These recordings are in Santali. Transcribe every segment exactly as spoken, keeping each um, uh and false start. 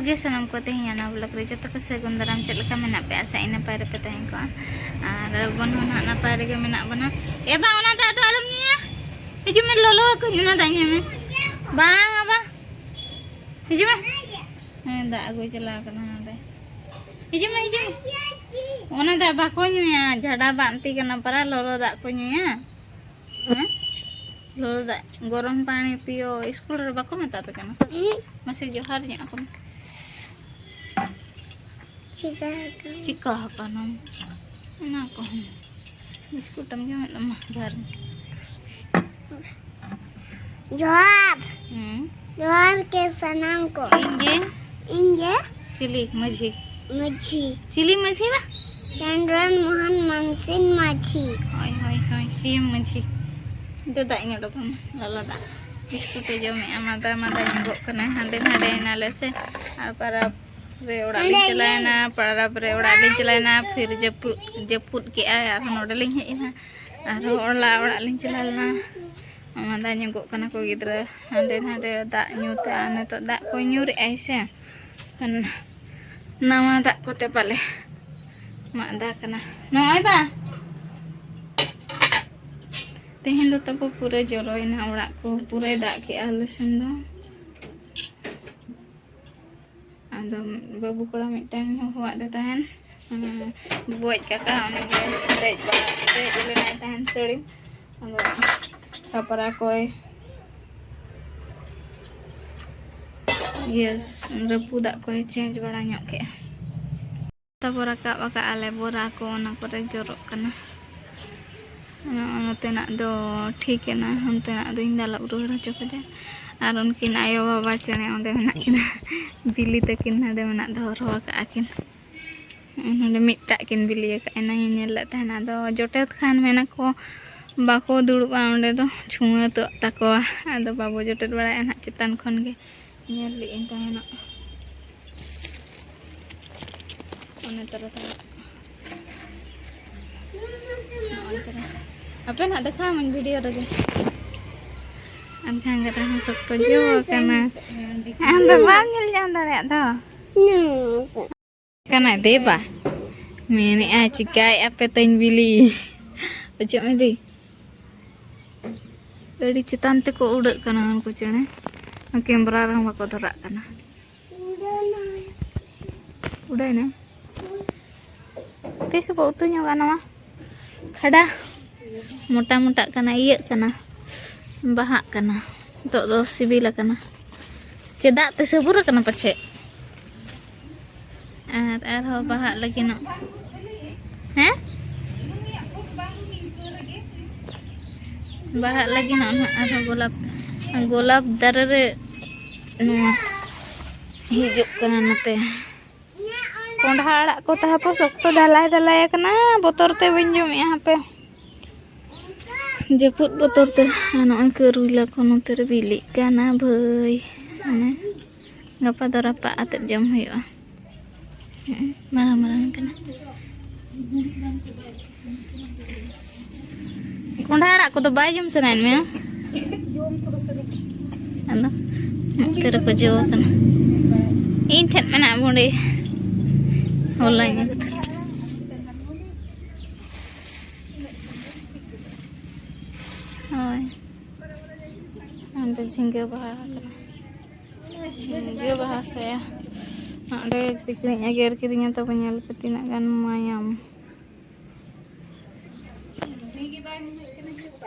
ᱜᱮ ᱥᱟᱱᱟᱢ ᱠᱚ, ᱛᱮᱦᱮᱧ ᱟᱱᱟ ᱵᱞᱚᱜ ᱨᱮ ᱡᱚᱛᱚ ᱠᱚ ᱥᱟᱹᱜᱩᱱ ᱫᱟᱨᱟᱢ᱾ ᱪᱮᱫ ᱞᱮᱠᱟ ᱢᱮᱱᱟᱜ ᱯᱮᱭᱟ? ᱟᱥᱟᱭᱟᱹᱧ ᱱᱟᱯᱟᱭ ᱨᱮᱯᱮ ᱛᱟᱦᱮᱸ ᱠᱚᱜᱼᱟ᱾ ᱟᱨ ᱟᱵᱚ ᱦᱚᱸ ᱱᱟᱦᱟᱜ ᱱᱟᱯᱟᱭ ᱨᱮᱜᱮ ᱢᱮᱱᱟᱜ ᱵᱚᱱᱟ᱾ ᱮ ᱵᱟ, ᱚᱱᱟ ᱫᱟᱜ ᱫᱚ ᱟᱞᱚᱢ ᱧᱩᱭᱟ᱾ ᱦᱤᱡᱩᱜ ᱢᱮ, ᱞᱚᱞᱚ ᱟᱠᱚᱧ, ᱚᱱᱟ ᱫᱟᱜ ᱧᱩᱭ ᱢᱮ᱾ ᱵᱟᱝ ᱵᱟᱵᱟ, ᱦᱤᱡᱩᱜ ᱢᱮ᱾ ᱦᱮᱸ, ᱫᱟᱜ ᱟᱹᱜᱩᱭ ᱪᱟᱞᱟᱣ ᱠᱟᱱᱟ ᱱᱚᱰᱮ᱾ ᱦᱤᱡᱩᱜ ᱢᱮ, ᱦᱤᱡᱩᱜ ᱢᱮ᱾ ᱚᱱᱟ ᱫᱟᱜ ᱵᱟᱠᱚ ᱧᱩᱭᱟ, ᱡᱷᱟᱰᱟ ᱵᱟᱱᱛᱤ ᱠᱟᱱᱟ ᱯᱟᱨᱟ, ᱞᱚᱞᱚ ᱫᱟᱜ ᱠᱚ ᱧᱩᱭᱟ᱾ ᱦᱮᱸ? ᱞᱚᱞᱚ ᱫᱟᱜ, ᱜᱚᱨᱚᱢ ᱯᱟᱱᱤ ᱯᱤᱭᱳ, ᱤᱥᱠᱩᱞ ᱨᱮ ᱵᱟᱠᱚ ᱢᱮᱛᱟ ᱯᱮ ᱠᱟᱱᱟ? ᱩᱦᱩᱸ᱾ ᱢᱟᱥᱮ ᱡᱚᱦᱟᱨ ᱧᱚᱜ ᱟᱠᱚ ᱢᱮ᱾ ᱪᱤᱠᱟ ᱟᱠᱟᱱᱟ? ᱪᱤᱠᱟ ᱟᱠᱟᱱᱟᱢ? ᱚᱱᱟ ᱠᱚᱦᱚᱸ᱾ ᱵᱤᱥᱠᱩᱴ ᱮᱢ ᱡᱚᱢᱮᱫ ᱛᱟᱢᱟ? ᱡᱚᱦᱟᱨ ᱢᱮ᱾ ᱡᱚᱦᱟᱨ᱾ ᱦᱩᱸ᱾ ᱡᱚᱦᱟᱨ ᱜᱮ ᱥᱟᱱᱟᱢ ᱠᱚ᱾ ᱤᱧ ᱜᱮ᱾ ᱤᱧ ᱜᱮ᱾ ᱪᱤᱞᱤ ᱢᱟᱹᱡᱷᱤ? ᱢᱟᱹᱡᱷᱤ᱾ ᱪᱤᱞᱤ ᱢᱟᱹᱡᱷᱤ ᱵᱟ? ᱪᱚᱱᱫᱨᱚᱱ ᱢᱳᱦᱚᱱ ᱢᱟᱱᱥᱤᱝ ᱢᱟᱹᱡᱷᱤ᱾ ᱦᱳᱭ, ᱦᱳᱭ, ᱦᱳᱭ, ᱥᱤ ᱮᱢ ᱢᱟᱹᱡᱷᱤ᱾ ᱱᱤᱛᱚᱜ ᱫᱟᱜ ᱤᱧ ᱚᱰᱚᱠ ᱟᱢᱟ, ᱞᱚᱞᱚ ᱫᱟᱜ᱾ ᱵᱤᱥᱠᱩᱴ ᱮ ᱡᱚᱢᱮᱜᱼᱟ, ᱢᱟᱫᱟ ᱢᱟᱫᱟ ᱧᱚᱜᱚᱜ ᱠᱟᱱᱟᱭ, ᱦᱟᱸᱰᱮ ᱱᱟᱰᱮ ᱮᱱᱟᱞᱮ ᱥᱮ᱾ ᱟᱨ ᱯᱟᱨᱟᱵᱽ ᱨᱮ ᱚᱲᱟᱜ ᱞᱤᱧ ᱦᱟᱸᱰᱮ ᱪᱟᱞᱟᱣᱮᱱᱟ, ᱯᱟᱨᱟᱵᱽ ᱨᱮ ᱚᱲᱟᱜ ᱞᱤᱧ ᱪᱟᱞᱟᱣᱮᱱᱟ, ᱯᱷᱤᱨ ᱡᱟᱹᱯᱩᱫ, ᱡᱟᱹᱯᱩᱫ ᱠᱮᱜᱼᱟᱭ, ᱟᱨᱦᱚᱸ ᱱᱚᱰᱮ ᱞᱤᱧ ᱦᱮᱡ ᱮᱱᱟ, ᱟᱨᱦᱚᱸ ᱚᱲᱟᱜ, ᱚᱲᱟᱜ ᱞᱤᱧ ᱪᱟᱞᱟᱣ ᱞᱮᱱᱟ᱾ ᱢᱟᱫᱟ ᱧᱚᱜᱚᱜ ᱠᱟᱱᱟ ᱠᱚ ᱜᱤᱫᱽᱨᱟᱹ, ᱦᱟᱸᱰᱮ ᱱᱟᱰᱮ ᱫᱟᱜ ᱧᱩ ᱛᱮ, ᱟᱨ ᱱᱤᱛᱚᱜ ᱫᱟᱜ ᱠᱚᱭ ᱧᱩᱨᱮᱜᱼᱟᱭ ᱥᱮ, ᱠᱷᱟᱱ ᱱᱟᱣᱟ ᱫᱟᱜ ᱠᱚᱛᱮ ᱯᱟᱞᱮ ᱢᱟᱫᱟ ᱠᱟᱱᱟ᱾ ᱱᱚᱜᱼᱚᱭ ᱵᱟ, ᱛᱮᱦᱮᱧ ᱫᱚ ᱛᱟᱵᱚ ᱯᱩᱨᱟᱹ ᱡᱚᱨᱚᱭᱮᱱᱟ, ᱚᱲᱟᱜ ᱠᱚ ᱯᱩᱨᱟᱹᱭ ᱫᱟᱜ ᱠᱮᱜᱼᱟ ᱟᱞᱮ ᱥᱮᱱ ᱫᱚ᱾ ᱟᱫᱚ ᱵᱟᱹᱵᱩ ᱠᱚᱲᱟ ᱢᱤᱫᱴᱟᱝ ᱦᱚᱦᱚᱣᱟᱫᱮ ᱛᱟᱦᱮᱱ, ᱩᱸ, ᱵᱟᱹᱵᱩᱣᱟᱜ ᱠᱟᱠᱟ, ᱩᱱᱤ ᱜᱮ ᱫᱮᱡ ᱵᱟᱲᱟ, ᱫᱮᱡ ᱞᱮᱱᱟᱭ ᱛᱟᱦᱮᱱ ᱥᱟᱹᱲᱤᱢ᱾ ᱟᱫᱚ ᱛᱟᱯᱚᱨᱟ ᱠᱚᱭ, ᱤᱭᱟᱹ, ᱨᱟᱹᱯᱩᱫᱟᱜ ᱠᱚᱭ ᱪᱮᱧᱡᱽ ᱵᱟᱲᱟ ᱧᱚᱜ ᱠᱮᱜᱼᱟ᱾ ᱛᱟᱯᱚᱨ ᱨᱟᱠᱟᱵ ᱟᱠᱟᱫ ᱟᱞᱮ ᱵᱚᱨᱟ ᱠᱚ, ᱚᱱᱟ ᱠᱚᱨᱮ ᱡᱚᱨᱚᱜ ᱠᱟᱱᱟ᱾ ᱱᱚᱛᱮᱱᱟᱜ ᱫᱚ ᱴᱷᱤᱠ ᱮᱱᱟ, ᱚᱱᱛᱮᱱᱟᱜ ᱫᱚᱧ ᱫᱟᱞᱚᱵ ᱨᱩᱣᱟᱹᱲ ᱦᱚᱪᱚ ᱠᱮᱫᱟ᱾ ᱟᱨ ᱩᱱᱠᱤᱱ ᱟᱭᱳ ᱵᱟᱵᱟ ᱪᱮᱬᱮ ᱚᱸᱰᱮ ᱢᱮᱱᱟᱜ ᱠᱤᱱᱟ, ᱵᱤᱞᱤ ᱛᱟᱹᱠᱤᱱ ᱱᱚᱰᱮ ᱢᱮᱱᱟᱜ ᱫᱚᱦᱚ ᱦᱚᱴᱚ ᱟᱠᱟᱫᱼᱟ ᱠᱤᱱ᱾ ᱱᱚᱰᱮ ᱢᱤᱫᱴᱟᱜ ᱠᱤᱱ ᱵᱤᱞᱤ ᱟᱠᱟᱫ, ᱮᱱᱟᱝ ᱤᱧ ᱧᱮᱞ ᱞᱮᱫ ᱛᱟᱦᱮᱱᱟ᱾ ᱟᱫᱚ ᱡᱚᱴᱮᱫ ᱠᱷᱟᱱ ᱢᱮᱱᱟ ᱠᱚ ᱵᱟᱠᱚ ᱫᱩᱲᱩᱵᱼᱟ ᱚᱸᱰᱮ ᱫᱚ, ᱪᱷᱩᱣᱟᱹᱛᱚᱜ ᱛᱟᱠᱚᱣᱟ᱾ ᱟᱫᱚ ᱵᱟᱵᱚ ᱡᱚᱴᱮᱫ ᱵᱟᱲᱟᱭᱟ ᱱᱟᱦᱟᱜ, ᱪᱮᱛᱟᱱ ᱠᱷᱚᱱ ᱜᱮ ᱧᱮᱞ ᱞᱮᱫ ᱟᱹᱧ ᱛᱟᱦᱮᱱᱚᱜ᱾ ᱚᱱᱮ ᱛᱟᱨᱟ ᱛᱟᱨᱟ᱾ ᱱᱚᱜᱼᱚᱭ ᱛᱟᱨᱟ᱾ ᱦᱟᱯᱮ ᱱᱟᱦᱟᱜ ᱫᱮᱠᱷᱟᱣ ᱟᱢᱟᱹᱧ ᱵᱷᱤᱰᱤᱭᱳ ᱨᱮᱜᱮ᱾ ᱟᱨ ᱜᱷᱟᱸᱜᱽᱨᱟ ᱦᱚᱸ ᱥᱚᱠᱛᱚ ᱡᱚ ᱟᱠᱟᱱᱟ᱾ ᱟᱢ ᱫᱚ ᱵᱟᱢ ᱧᱮᱞ ᱧᱟᱢ ᱫᱟᱲᱮᱭᱟᱜ ᱫᱚ᱾ ᱠᱟᱱᱟᱭ ᱫᱮᱵᱟ᱾ ᱢᱮᱱᱮᱫᱼᱟᱭ, "ᱪᱤᱠᱟᱹᱭᱮᱫᱼᱟ ᱯᱮ ᱛᱮᱧ ᱵᱤᱞᱤ?" ᱚᱪᱚᱜ ᱢᱮ ᱫᱤ᱾ ᱟᱹᱰᱤ ᱪᱮᱛᱟᱱ ᱛᱮᱠᱚ ᱩᱰᱟᱹᱜ ᱠᱟᱱᱟ ᱩᱱᱠᱩ ᱪᱮᱬᱮ᱾ ᱠᱮᱢᱨᱟ ᱨᱮᱦᱚᱸ ᱵᱟᱠᱚ ᱫᱷᱚᱨᱟᱜ ᱠᱟᱱᱟ᱾ ᱩᱰᱟᱹᱭᱱᱟ᱾ ᱛᱤᱥ ᱵᱚ ᱩᱛᱩ ᱧᱚᱜᱟ ᱱᱚᱣᱟ ᱠᱷᱟᱰᱟ? ᱢᱚᱴᱟ ᱢᱚᱴᱟᱜ ᱠᱟᱱᱟ, ᱤᱭᱟᱹᱜ ᱠᱟᱱᱟ, ᱵᱟᱦᱟᱜ ᱠᱟᱱᱟ᱾ ᱱᱤᱛᱚᱜ ᱫᱚ ᱥᱤᱵᱤᱞ ᱟᱠᱟᱱᱟ᱾ ᱪᱮ ᱫᱟᱜ ᱛᱮ ᱥᱟᱹᱵᱩᱨ ᱟᱠᱟᱱᱟ ᱯᱟᱪᱷᱮ? ᱟᱨ ᱟᱨᱦᱚᱸ ᱵᱟᱦᱟᱜ ᱞᱟᱹᱜᱤᱫᱚᱜ᱾ ᱦᱮᱸ? ᱵᱟᱦᱟᱜ ᱞᱟᱹᱜᱤᱫᱚᱜ ᱱᱟᱦᱟᱜ ᱟᱨᱦᱚᱸ ᱜᱳᱞᱟᱯ, ᱜᱳᱞᱟᱯ ᱫᱟᱨᱮ ᱨᱮ ᱱᱚᱣᱟ ᱦᱤᱡᱩᱜ ᱠᱟᱱᱟ ᱱᱚᱛᱮ᱾ ᱠᱚᱸᱰᱷᱟ ᱟᱲᱟᱜ ᱠᱚ ᱛᱟᱦᱮᱸ ᱯᱚ ᱥᱚᱠᱛᱚ ᱰᱷᱟᱞᱟᱭ ᱰᱷᱟᱞᱟᱭ ᱟᱠᱟᱱᱟ, ᱵᱚᱛᱚᱨ ᱛᱮ ᱵᱟᱹᱧ ᱡᱚᱢᱮᱜᱼᱟ ᱦᱟᱯᱮ᱾ ᱡᱟᱹᱯᱩᱫ ᱵᱚᱛᱚᱨ ᱛᱮ᱾ ᱟᱨ ᱱᱚᱜᱼᱚᱭ ᱠᱟᱹᱨᱩᱭᱞᱟ ᱠᱚ ᱱᱚᱛᱮ ᱨᱮ ᱵᱤᱞᱤᱜ ᱠᱟᱱᱟ ᱵᱷᱟᱹᱭ᱾ ᱢᱟᱱᱮ ᱜᱟᱯᱟ ᱫᱚ ᱨᱟᱯᱟᱜ ᱟᱛᱮᱫ ᱡᱚᱢ ᱦᱩᱭᱩᱜᱼᱟ᱾ ᱦᱩᱸ, ᱢᱟᱨᱟᱝ ᱢᱟᱨᱟᱝ ᱠᱟᱱᱟ᱾ ᱠᱚᱸᱰᱷᱟ ᱟᱲᱟᱜ ᱠᱚᱫᱚ ᱵᱟᱭ ᱡᱚᱢ ᱥᱟᱱᱟᱭᱮᱫ ᱢᱮᱭᱟ? ᱟᱫᱚ ᱱᱚᱛᱮ ᱨᱮᱠᱚ ᱡᱚ ᱟᱠᱟᱱᱟ᱾ ᱤᱧ ᱴᱷᱮᱱ ᱢᱮᱱᱟᱜᱼᱟ ᱵᱷᱩᱸᱰᱤ᱾ ᱦᱚᱞᱟᱧ ᱟᱹᱜᱩ ᱠᱮᱫᱟ᱾ ᱦᱳᱭ᱾ ᱚᱸᱰᱮ ᱡᱷᱤᱸᱜᱟᱹ ᱵᱟᱦᱟ ᱟᱠᱟᱱᱟ᱾ ᱡᱷᱤᱸᱜᱟᱹ ᱵᱟᱦᱟ ᱥᱮ ᱚᱸᱰᱮ ᱥᱤᱠᱲᱤᱡ ᱮ ᱜᱮᱨ ᱠᱤᱫᱤᱧᱟ, ᱛᱚᱵᱮ ᱧᱮᱞ ᱯᱮ ᱛᱤᱱᱟᱹᱜ ᱜᱟᱱ ᱢᱟᱭᱟᱢ᱾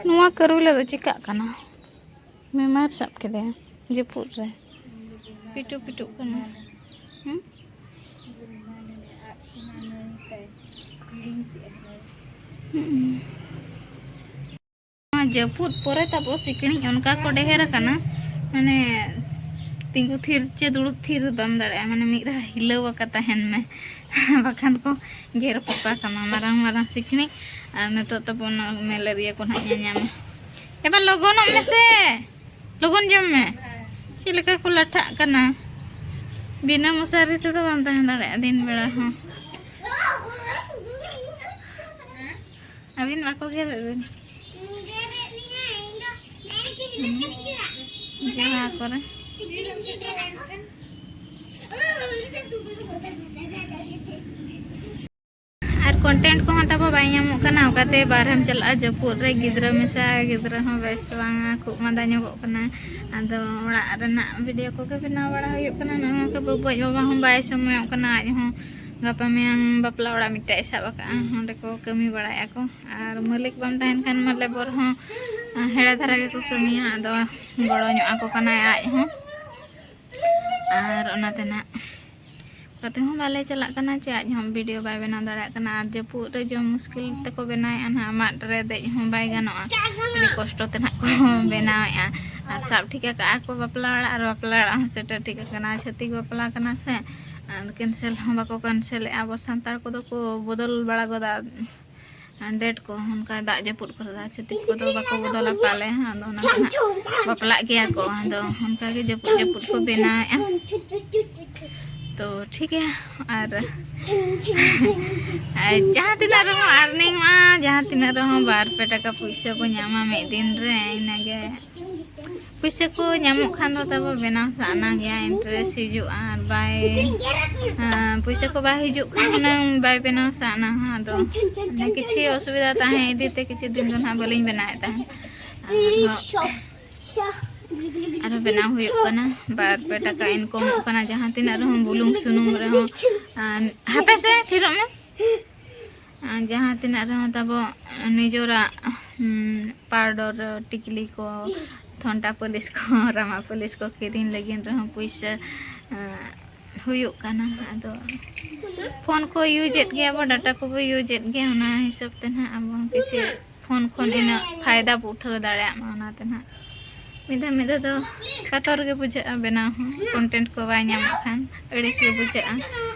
ᱱᱚᱣᱟ ᱠᱟᱹᱨᱩᱞᱟ ᱫᱚ ᱪᱤᱠᱟᱜ ᱠᱟᱱᱟ? ᱵᱮᱢᱟᱨ ᱥᱟᱵ ᱠᱮᱫᱮᱭᱟ ᱡᱟᱹᱯᱩᱫ ᱨᱮ᱾ ᱯᱤᱴᱩ ᱯᱤᱴᱩᱜ ᱠᱟᱱᱟ᱾ ᱦᱩᱸ? ᱦᱩᱸ᱾ ᱱᱚᱣᱟ ᱡᱟᱹᱯᱩᱫ ᱯᱚᱨᱮ ᱛᱟᱵᱚ ᱥᱤᱠᱲᱤᱡ ᱚᱱᱠᱟ ᱠᱚ ᱰᱷᱮᱨ ᱟᱠᱟᱱᱟ, ᱢᱟᱱᱮ ᱛᱤᱸᱜᱩ ᱛᱷᱤᱨ ᱪᱮ ᱫᱩᱲᱩᱵ ᱛᱷᱤᱨ ᱵᱟᱢ ᱫᱟᱲᱮᱭᱟᱜᱼᱟ, ᱢᱟᱱᱮ ᱢᱤᱫ ᱨᱟᱦᱟ ᱦᱤᱞᱟᱹᱣ ᱟᱠᱟ ᱛᱟᱦᱮᱱ ᱢᱮ᱾ ᱵᱟᱠᱷᱟᱱ ᱠᱚ ᱜᱮᱨ ᱯᱚᱠᱟ ᱠᱟᱢᱟ ᱢᱟᱨᱟᱝ ᱢᱟᱨᱟᱝ ᱥᱤᱠᱲᱤᱡ᱾ ᱟᱨ ᱱᱤᱛᱚᱜ ᱛᱟᱵᱚ ᱚᱱᱟ ᱢᱮᱞᱮᱨᱤᱭᱟ ᱠᱚ ᱱᱟᱦᱟᱜ ᱧᱟᱧᱟᱢᱟ᱾ ᱮ ᱵᱟ, ᱞᱚᱜᱚᱱᱚᱜ ᱢᱮᱥᱮ, ᱞᱚᱜᱚᱱ ᱡᱚᱢ ᱢᱮ᱾ ᱪᱮᱫ ᱞᱮᱠᱟ ᱠᱚ ᱞᱟᱴᱷᱟᱜ ᱠᱟᱱᱟ, ᱵᱤᱱᱟᱹ ᱢᱚᱥᱟᱨᱤ ᱛᱮᱫᱚ ᱵᱟᱢ ᱛᱟᱦᱮᱸ ᱫᱟᱲᱮᱭᱟᱜᱼᱟ ᱫᱤᱱ ᱵᱮᱲᱟ ᱦᱚᱸ᱾ ᱟᱹᱵᱤᱱ ᱵᱟᱠᱚ ᱜᱮᱨᱮᱫ ᱵᱤᱱ? ᱡᱟᱦᱟᱸ ᱠᱚᱨᱮ ᱟᱨ content ᱠᱚᱦᱚᱸ ᱛᱟᱵᱚ ᱵᱟᱭ ᱧᱟᱢᱚᱜ ᱠᱟᱱᱟ, ᱚᱠᱟᱛᱮ ᱵᱟᱦᱨᱮᱢ ᱪᱟᱞᱟᱜᱼᱟ ᱡᱟᱹᱯᱩᱫ ᱨᱮ, ᱜᱤᱫᱽᱨᱟᱹ ᱢᱮᱥᱟ ᱜᱤᱫᱽᱨᱟᱹ ᱦᱚᱸ ᱵᱮᱥ ᱵᱟᱝᱟ, ᱠᱷᱩᱜ ᱢᱟᱸᱫᱟ ᱧᱚᱜᱚᱜ ᱠᱟᱱᱟ᱾ ᱟᱫᱚ ᱚᱲᱟᱜ ᱨᱮᱱᱟᱜ video ᱠᱚᱜᱮ ᱵᱮᱱᱟᱣ ᱵᱟᱲᱟ ᱦᱩᱭᱩᱜ ᱠᱟᱱᱟ᱾ ᱱᱚᱜᱼᱚ ᱱᱚᱝᱠᱟ ᱵᱟᱹᱵᱩ ᱟᱡ ᱵᱟᱵᱟ ᱦᱚᱸ ᱵᱟᱭ ᱥᱚᱢᱚᱭᱚᱜ ᱠᱟᱱᱟ, ᱟᱡ ᱦᱚᱸ ᱜᱟᱯᱟ ᱢᱮᱭᱟᱝ ᱵᱟᱯᱞᱟ ᱚᱲᱟᱜ ᱢᱤᱫᱴᱮᱡ ᱮ ᱥᱟᱵ ᱟᱠᱟᱫᱼᱟ, ᱚᱸᱰᱮ ᱠᱚ ᱠᱟᱹᱢᱤ ᱵᱟᱲᱟᱭᱮᱫᱼᱟ ᱠᱚ᱾ ᱟᱨ ᱢᱟᱹᱞᱤᱠ ᱵᱟᱢ ᱛᱟᱦᱮᱱ ᱠᱷᱟᱱ ᱢᱟ labour ᱦᱚᱸ ᱦᱮᱲᱟ ᱫᱷᱟᱨᱟ ᱜᱮᱠᱚ ᱠᱟᱹᱢᱤᱭᱟ, ᱟᱫᱚ ᱜᱚᱲᱚ ᱧᱚᱜ ᱟᱠᱚ ᱠᱟᱱᱟᱭ ᱟᱡ ᱦᱚᱸ᱾ ᱟᱨ ᱚᱱᱟᱛᱮ ᱱᱟᱜ ᱚᱠᱟ ᱛᱮᱦᱚᱸ ᱵᱟᱞᱮ ᱪᱟᱞᱟᱜ ᱠᱟᱱᱟ, ᱪᱮ ᱟᱡ ᱦᱚᱸ video ᱵᱟᱭ ᱵᱮᱱᱟᱣ ᱫᱟᱲᱮᱭᱟᱜ ᱠᱟᱱᱟ᱾ ᱟᱨ ᱡᱟᱹᱯᱩᱫ ᱨᱮ ᱡᱚᱢ ᱢᱩᱥᱠᱤᱞ ᱛᱮᱠᱚ ᱵᱮᱱᱟᱣᱮᱫᱼᱟ ᱱᱟᱦᱟᱜ, ᱢᱟᱫ ᱨᱮ ᱫᱮᱡ ᱦᱚᱸ ᱵᱟᱭ ᱜᱟᱱᱚᱜᱼᱟ, ᱟᱹᱰᱤ ᱠᱚᱥᱴᱚ ᱛᱮ ᱱᱟᱦᱟᱜ ᱠᱚ ᱵᱮᱱᱟᱣᱮᱫᱼᱟ᱾ ᱟᱨ ᱥᱟᱵ ᱴᱷᱤᱠ ᱟᱠᱟᱫᱼᱟ ᱠᱚ ᱵᱟᱯᱞᱟ ᱚᱲᱟᱜ, ᱟᱨ ᱵᱟᱯᱞᱟ ᱚᱲᱟᱜ ᱦᱚᱸ ᱥᱮᱴᱮᱨ ᱴᱷᱤᱠ ᱟᱠᱟᱱᱟ, ᱪᱷᱟᱹᱛᱤᱠ ᱵᱟᱯᱞᱟ ᱠᱟᱱᱟ ᱥᱮ, ᱟᱨ cancel ᱦᱚᱸ ᱵᱟᱠᱚ cancelᱮᱫᱼᱟ᱾ ᱟᱵᱚ ᱥᱟᱱᱛᱟᱲ ᱠᱚᱫᱚ ᱠᱚ ᱵᱚᱫᱚᱞ ᱵᱟᱲᱟ ᱜᱚᱫᱟ date ᱠᱚ, ᱚᱱᱠᱟ ᱫᱟᱜ ᱡᱟᱹᱯᱩᱫ ᱠᱚᱨᱮ ᱫᱚ ᱪᱷᱟᱹᱛᱤᱠ ᱠᱚᱫᱚ ᱵᱟᱠᱚ ᱵᱚᱫᱚᱞᱟ ᱯᱟᱞᱮ, ᱟᱫᱚ ᱚᱱᱟ ᱠᱚ ᱱᱟᱜ ᱵᱟᱯᱞᱟᱜ ᱜᱮᱭᱟ ᱠᱚ᱾ ᱟᱫᱚ ᱚᱱᱠᱟᱜᱮ ᱡᱟᱹᱯᱩᱫ ᱡᱟᱹᱯᱩᱫ ᱠᱚ ᱵᱮᱱᱟᱣᱮᱫᱼᱟ᱾ ᱛᱚ ᱴᱷᱤᱠ ᱜᱮᱭᱟ, ᱟᱨ ᱟᱨ ᱡᱟᱦᱟᱸ ᱛᱤᱱᱟᱹᱜ ᱨᱮᱦᱚᱸ earningᱚᱜᱼᱟ, ᱡᱟᱦᱟᱸ ᱛᱤᱱᱟᱹᱜ ᱨᱮᱦᱚᱸ ᱵᱟᱨ ᱯᱮ ᱴᱟᱠᱟ ᱯᱩᱭᱥᱟᱹ ᱠᱚ ᱧᱟᱢᱟ ᱢᱤᱫ ᱫᱤᱱ ᱨᱮ, ᱤᱱᱟᱹᱜᱮ ᱯᱩᱭᱥᱟᱹ ᱠᱚ ᱧᱟᱢᱚᱜ ᱠᱷᱟᱱ ᱫᱚ ᱛᱟᱵᱚ ᱵᱮᱱᱟᱣ ᱥᱟᱱᱟ ᱜᱮᱭᱟ, interest ᱦᱤᱡᱩᱜᱼᱟ᱾ ᱟᱨ ᱵᱟᱭ ᱟᱸ, ᱯᱩᱭᱥᱟᱹ ᱠᱚ ᱵᱟᱭ ᱦᱤᱡᱩᱜ ᱠᱷᱟᱱ ᱦᱩᱱᱟᱹᱝ ᱵᱟᱭ ᱵᱮᱱᱟᱣ ᱥᱟᱱᱟ ᱦᱟᱸᱜ᱾ ᱟᱫᱚ ᱚᱱᱮ ᱠᱤᱪᱷᱤ ᱚᱥᱩᱵᱤᱫᱷᱟ ᱛᱟᱦᱮᱸ ᱤᱫᱤ ᱛᱮ ᱠᱤᱪᱷᱩ ᱫᱤᱱ ᱫᱚ ᱱᱟᱦᱟᱜ ᱵᱟᱹᱞᱤᱧ ᱵᱮᱱᱟᱣᱮᱫ ᱛᱟᱦᱮᱸᱫ᱾ ᱟᱨᱦᱚᱸ ᱟᱨᱦᱚᱸ ᱵᱮᱱᱟᱣ ᱦᱩᱭᱩᱜ ᱠᱟᱱᱟ, ᱵᱟᱨ ᱯᱮ ᱴᱟᱠᱟ incomeᱚᱜ ᱠᱟᱱᱟ, ᱡᱟᱦᱟᱸ ᱛᱤᱱᱟᱹᱜ ᱨᱮᱦᱚᱸ ᱵᱩᱞᱩᱝ ᱥᱩᱱᱩᱢ ᱨᱮᱦᱚᱸ᱾ ᱟᱨ ᱦᱟᱯᱮ ᱥᱮ, ᱛᱷᱤᱨᱚᱜ ᱢᱮ᱾ ᱟᱨ ᱡᱟᱦᱟᱸ ᱛᱤᱱᱟᱹᱜ ᱨᱮᱦᱚᱸ ᱛᱟᱵᱚ ᱱᱤᱡᱚᱨᱟᱜ, ᱦᱩᱸ, powder, ᱴᱤᱠᱞᱤ ᱠᱚ, ᱛᱷᱚᱱᱴᱟ ᱯᱟᱹᱞᱤᱥ ᱠᱚ, ᱨᱟᱢᱟ ᱯᱟᱹᱞᱤᱥ ᱠᱚ ᱠᱤᱨᱤᱧ ᱞᱟᱹᱜᱤᱫ ᱨᱮᱦᱚᱸ ᱯᱩᱭᱥᱟᱹ, ᱟᱸ, ᱦᱩᱭᱩᱜ ᱠᱟᱱᱟ᱾ ᱟᱫᱚ phone ᱠᱚ useᱮᱫ ᱜᱮᱭᱟ ᱵᱚ, data ᱠᱚᱵᱚ useᱮᱫ ᱜᱮᱭᱟ, ᱚᱱᱟ ᱦᱤᱥᱟᱹᱵ ᱛᱮ ᱱᱟᱦᱟᱜ ᱟᱵᱚ ᱦᱚᱸ ᱠᱤᱪᱷᱩ phone ᱠᱷᱚᱱ ᱤᱱᱟᱹᱜ ᱯᱷᱟᱭᱫᱟ ᱵᱚ ᱩᱴᱷᱟᱹᱣ ᱫᱟᱲᱮᱭᱟᱜ ᱢᱟ, ᱚᱱᱟᱛᱮ ᱱᱟᱦᱟᱜ ᱢᱤᱫ ᱫᱷᱟᱣ ᱢᱤᱫ ᱫᱷᱟᱣ ᱫᱚ ᱠᱟᱛᱚᱨ ᱜᱮ ᱵᱩᱡᱷᱟᱹᱜᱼᱟ ᱵᱮᱱᱟᱣ ᱦᱚᱸ, content ᱠᱚ ᱵᱟᱭ ᱧᱟᱢᱚᱜ ᱠᱷᱟᱱ ᱟᱹᱲᱤᱥ ᱜᱮ ᱵᱩᱡᱷᱟᱹᱜᱼᱟ᱾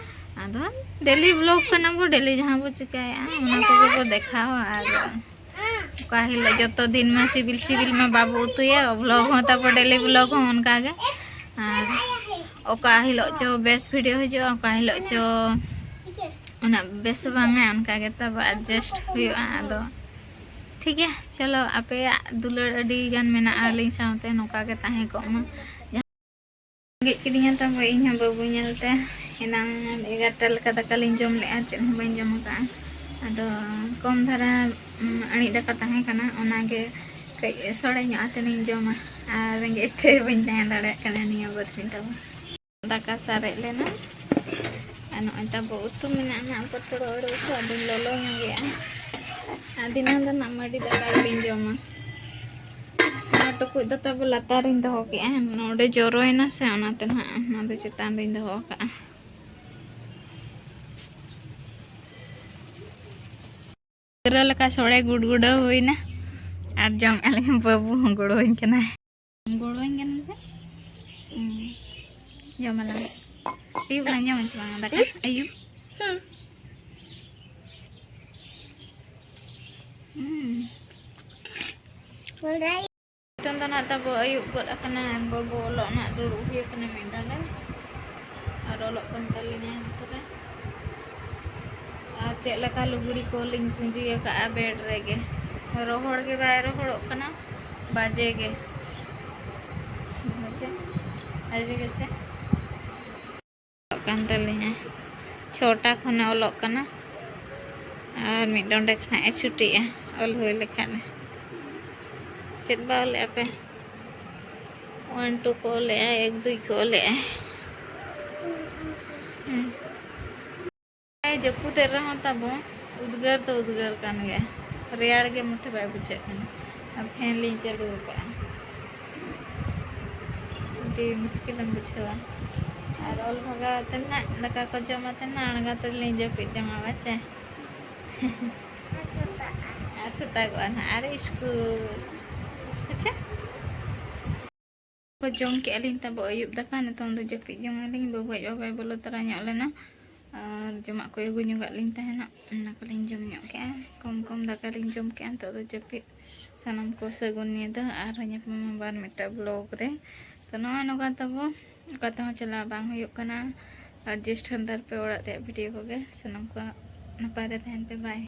ᱟᱫᱚ daily vlog ᱠᱟᱱᱟ ᱵᱚ, daily ᱡᱟᱦᱟᱸ ᱵᱚ ᱪᱤᱠᱟᱹᱭᱮᱫᱼᱟ ᱚᱱᱟ ᱠᱚᱜᱮ ᱵᱚ ᱫᱮᱠᱷᱟᱣᱟ᱾ ᱟᱨ ᱚᱠᱟ ᱦᱤᱞᱳᱜ ᱡᱚᱛᱚ ᱫᱤᱱ ᱢᱟ ᱥᱤᱵᱤᱞ ᱥᱤᱵᱤᱞ ᱢᱟ ᱵᱟᱵᱚ ᱩᱛᱩᱭᱟ, vlog ᱦᱚᱸ ᱛᱟᱵᱚ daily vlog ᱦᱚᱸ ᱚᱱᱠᱟ ᱜᱮ᱾ ᱟᱨ ᱚᱠᱟ ᱦᱤᱞᱳᱜ ᱪᱚ ᱵᱮᱥ video ᱦᱤᱡᱩᱜᱼᱟ, ᱚᱠᱟ ᱦᱤᱞᱳᱜ ᱪᱚ ᱩᱱᱟᱹᱜ ᱵᱮᱥ ᱵᱟᱝᱟ, ᱚᱱᱠᱟ ᱜᱮ ᱛᱟᱵᱚ adjust ᱦᱩᱭᱩᱜᱼᱟ᱾ ᱟᱫᱚ ᱴᱷᱤᱠ ᱜᱮᱭᱟ, ᱪᱚᱞᱚ, ᱟᱯᱮᱭᱟᱜ ᱫᱩᱞᱟᱹᱲ ᱟᱹᱰᱤ ᱜᱟᱱ ᱢᱮᱱᱟᱜᱼᱟ ᱟᱹᱞᱤᱧ ᱥᱟᱶᱛᱮ, ᱱᱚᱝᱠᱟ ᱜᱮ ᱛᱟᱦᱮᱸ ᱠᱚᱜ ᱢᱟ᱾ ᱡᱟᱦᱟᱸ ᱜᱮᱫ ᱠᱤᱫᱤᱧᱟ ᱛᱟᱵᱚ ᱤᱧ ᱦᱚᱸ ᱵᱟᱹᱵᱩ ᱧᱮᱞᱛᱮ᱾ ᱮᱱᱟᱝ ᱮᱜᱟᱨᱚᱴᱟ ᱞᱮᱠᱟ ᱫᱟᱠᱟ ᱞᱤᱧ ᱡᱚᱢ ᱞᱮᱜᱼᱟ, ᱪᱮᱫ ᱦᱚᱸ ᱵᱟᱹᱧ ᱡᱚᱢ ᱟᱠᱟᱫᱼᱟ᱾ ᱟᱫᱚ ᱠᱚᱢ ᱫᱷᱟᱨᱟ, ᱩᱢ, ᱟᱹᱬᱤᱡ ᱫᱟᱠᱟ ᱛᱟᱦᱮᱸ ᱠᱟᱱᱟ, ᱚᱱᱟᱜᱮ ᱠᱟᱹᱡ ᱥᱚᱲᱮ ᱧᱚᱜ ᱟᱛᱮ ᱞᱤᱧ ᱡᱚᱢᱟ᱾ ᱟᱨ ᱨᱮᱸᱜᱮᱡ ᱛᱮ ᱵᱟᱹᱧ ᱛᱟᱦᱮᱸ ᱫᱟᱲᱮᱭᱟᱜ ᱠᱟᱱᱟ ᱱᱤᱭᱟᱹ ᱵᱟᱨᱥᱤᱧ ᱛᱟᱵᱚ᱾ ᱫᱟᱠᱟ ᱥᱟᱨᱮᱡ ᱞᱮᱱᱟ᱾ ᱟᱨ ᱱᱚᱜᱼᱚᱭ ᱛᱟᱵᱚ ᱩᱛᱩ ᱢᱮᱱᱟᱜᱼᱟ ᱱᱟᱜ ᱯᱚᱴᱚᱞ ᱟᱹᱲᱩ ᱩᱛᱩ, ᱟᱫᱚᱧ ᱞᱚᱞᱚ ᱧᱚᱜᱮᱜᱼᱟ᱾ ᱟᱨ ᱫᱤᱱᱟᱹᱢ ᱫᱚ ᱱᱟᱜ ᱢᱟᱹᱰᱤ ᱫᱟᱠᱟ ᱜᱮᱞᱤᱧ ᱡᱚᱢᱟ᱾ ᱱᱚᱣᱟ ᱴᱩᱠᱩᱡ ᱫᱚ ᱛᱟᱵᱚ ᱞᱟᱛᱟᱨ ᱨᱤᱧ ᱫᱚᱦᱚ ᱠᱮᱜᱼᱟ, ᱱᱚᱰᱮ ᱡᱚᱨᱚᱭᱮᱱᱟ ᱥᱮ, ᱚᱱᱟᱛᱮ ᱱᱟᱜ ᱱᱚᱣᱟ ᱫᱚ ᱪᱮᱛᱟᱱ ᱨᱤᱧ ᱫᱚᱦᱚ ᱠᱟᱜᱼᱟ᱾ ᱜᱤᱫᱽᱨᱟᱹ ᱞᱮᱠᱟ ᱥᱚᱲᱮ ᱜᱩᱰᱜᱩᱰᱟᱹᱣ ᱦᱩᱭᱱᱟ᱾ ᱟᱨ ᱡᱚᱢᱮᱜᱼᱟ ᱞᱤᱧ, ᱵᱟᱹᱵᱩ ᱦᱚᱸ ᱜᱚᱲᱚᱣᱟᱹᱧ ᱠᱟᱱᱟᱭ᱾ ᱜᱚᱲᱚᱣᱟᱹᱧ ᱠᱟᱱᱟ ᱥᱮ? ᱦᱩᱸ᱾ ᱡᱚᱢ ᱟᱞᱟᱝ᱾ ᱟᱹᱭᱩᱵ ᱞᱟᱝ ᱡᱚᱢᱟ ᱥᱮ ᱵᱟᱝ ᱫᱟᱠᱟ? ᱟᱹᱭᱩᱵ? ᱦᱩᱸ᱾ ᱱᱤᱛᱚᱝ ᱫᱚ ᱱᱟᱜ ᱛᱟᱵᱚ ᱟᱹᱭᱩᱵ ᱜᱚᱫ ᱟᱠᱟᱱᱟ᱾ ᱵᱟᱹᱵᱩ ᱚᱞᱚᱜ ᱱᱟᱜ ᱫᱩᱲᱩᱵ ᱦᱩᱭ ᱟᱠᱟᱱᱟ ᱢᱤᱫ ᱰᱟᱸᱰᱟ᱾ ᱟᱨ ᱚᱞᱚᱜ ᱠᱟᱱ ᱛᱟᱹᱞᱤᱧᱟ ᱦᱟᱱᱛᱮ ᱨᱮ᱾ ᱟᱨ ᱪᱮᱫ ᱞᱮᱠᱟ ᱞᱩᱜᱽᱲᱤ ᱠᱚᱞᱤᱧ ᱯᱩᱸᱡᱤ ᱟᱠᱟᱫᱼᱟ ᱵᱮᱰ ᱨᱮᱜᱮ᱾ ᱨᱚᱦᱚᱲ ᱜᱮ ᱵᱟᱭ ᱨᱚᱦᱚᱲᱚᱜ ᱠᱟᱱᱟ, ᱵᱟᱡᱮ ᱜᱮ᱾ ᱵᱟᱡᱮ, ᱵᱟᱡᱮ ᱜᱮ ᱪᱮ? ᱚᱞᱚᱜ ᱠᱟᱱ ᱛᱟᱹᱞᱤᱧᱟ᱾ ᱪᱷᱚᱴᱟ ᱠᱷᱚᱱᱮ ᱚᱞᱚᱜ ᱠᱟᱱᱟ᱾ ᱟᱨ ᱢᱤᱫ ᱰᱚᱸᱰᱮᱠ ᱱᱟᱜ ᱮ ᱪᱷᱩᱴᱤᱜᱼᱟ ᱚᱞ ᱦᱩᱭ ᱞᱮᱠᱷᱟᱱ᱾ ᱪᱮᱫ ᱵᱟ ᱚᱞᱮᱜᱼᱟ ᱯᱮ? ᱚᱣᱟᱱ ᱴᱩ ᱠᱚ ᱚᱞᱮᱜᱼᱟ, ᱮᱠ ᱫᱩᱭ ᱠᱚ ᱚᱞᱮᱜᱼᱟ᱾ ᱦᱮᱸ᱾ ᱡᱟᱹᱯᱩᱫᱮᱫ ᱨᱮᱦᱚᱸ ᱛᱟᱵᱚ ᱩᱫᱽᱜᱟᱹᱨ ᱫᱚ ᱩᱫᱽᱜᱟᱹᱨ ᱠᱟᱱ ᱜᱮᱭᱟ, ᱨᱮᱭᱟᱲ ᱜᱮ ᱢᱩᱴᱷᱟᱹ ᱵᱟᱭ ᱵᱩᱡᱷᱟᱹᱜ ᱠᱟᱱᱟ᱾ ᱟᱨ ᱯᱷᱮᱱ ᱞᱤᱧ ᱪᱟᱹᱞᱩ ᱟᱠᱟᱫᱼᱟ, ᱟᱹᱰᱤ ᱢᱩᱥᱠᱤᱞᱮᱢ ᱵᱩᱡᱷᱟᱹᱣᱟ᱾ ᱟᱨ ᱚᱞ ᱵᱷᱟᱜᱟᱣ ᱟᱛᱮ ᱱᱟᱜ ᱫᱟᱠᱟ ᱠᱚ ᱡᱚᱢ ᱟᱛᱮ ᱱᱟᱜ ᱟᱬᱜᱟᱛ ᱨᱮᱞᱤᱧ ᱡᱟᱹᱯᱤᱫ ᱡᱚᱝᱟ, ᱵᱟᱪᱮ? ᱟᱨ ᱥᱮᱛᱟᱜᱚᱜᱼᱟ ᱱᱟᱜ ᱟᱨ ᱤᱥᱠᱩᱞ, ᱟᱪᱪᱷᱟ? ᱠᱚ ᱡᱚᱢ ᱠᱮᱜᱼᱟ ᱞᱤᱧ ᱛᱟᱵᱚ ᱟᱹᱭᱩᱵ ᱫᱟᱠᱟ᱾ ᱱᱤᱛᱚᱝ ᱫᱚ ᱡᱟᱹᱯᱤᱫ ᱡᱚᱝ ᱟᱹᱞᱤᱧ᱾ ᱵᱟᱹᱵᱩ ᱟᱡ ᱵᱟᱵᱟᱭ ᱵᱚᱞᱚ ᱛᱚᱨᱟ ᱧᱚᱜ ᱞᱮᱱᱟ, ᱟᱨ ᱡᱚᱢᱟᱜ ᱠᱚᱭ ᱟᱹᱜᱩ ᱧᱚᱜᱟᱜ ᱞᱤᱧ ᱛᱟᱦᱮᱱᱟ, ᱚᱱᱟ ᱠᱚᱞᱤᱧ ᱡᱚᱢ ᱧᱚᱜ ᱠᱮᱜᱼᱟ᱾ ᱠᱚᱢ ᱠᱚᱢ ᱫᱟᱠᱟ ᱞᱤᱧ ᱡᱚᱢ ᱠᱮᱜᱼᱟ᱾ ᱱᱤᱛᱚᱜ ᱫᱚ ᱡᱟᱹᱯᱤᱫ᱾ ᱥᱟᱱᱟᱢ ᱠᱚ ᱥᱟᱹᱜᱩᱱ ᱧᱤᱫᱟᱹ, ᱟᱨᱦᱚᱸ ᱧᱟᱯᱟᱢ ᱟᱵᱟᱨ ᱢᱤᱫᱴᱟᱝ vlog ᱨᱮ᱾ ᱛᱚ ᱱᱚᱜᱼᱚᱭ ᱱᱚᱝᱠᱟ ᱛᱟᱵᱚ, ᱚᱠᱟ ᱛᱮᱦᱚᱸ ᱪᱟᱞᱟᱣ ᱵᱟᱝ ᱦᱩᱭᱩᱜ ᱠᱟᱱᱟ᱾ adjust ᱦᱟᱛᱟᱲ ᱯᱮ ᱚᱲᱟᱜ ᱨᱮᱭᱟᱜ video ᱠᱚᱜᱮ᱾ ᱥᱟᱱᱟᱢ ᱠᱚ ᱱᱟᱯᱟᱭ ᱨᱮ ᱛᱟᱦᱮᱱ ᱯᱮ, bye᱾